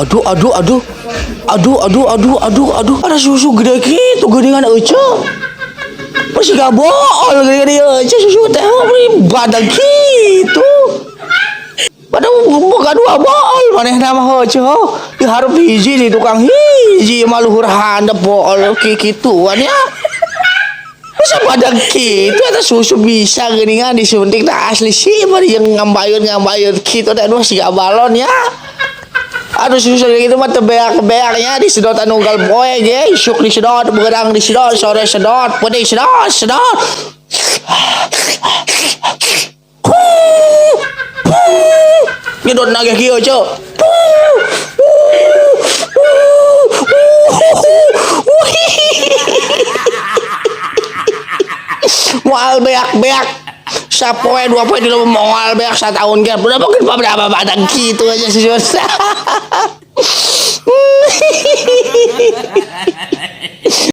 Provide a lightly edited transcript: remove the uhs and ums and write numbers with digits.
Aduh, aduh, aduh. Aduh, aduh, aduh, aduh, aduh. Ada susu gede gitu, geningan euceu. Masih gak bool gede-gede euceu susu teh badag gitu. Padahal boga dua bool manehna mah heuceu. Di hareup hiji di tukang hiji mah luhur handap bool kikituan ya. Masa badag kitu eta susu bisa geuningan disuntik tah asli sih mah jeung ngambayun-ngambayun kitu teh aduh siga balon ya. Aduh susu gitu mah teu beak-beaknya disedotan unggal poe ge isuk disedot beurang disedot sore sedot peuting sedot sedot. Nyedot nagih kieu ceu. Moal beak-beak sapoe dua poe di moal beak satahun ge berapa mungkin berapa badan gitu aja sih.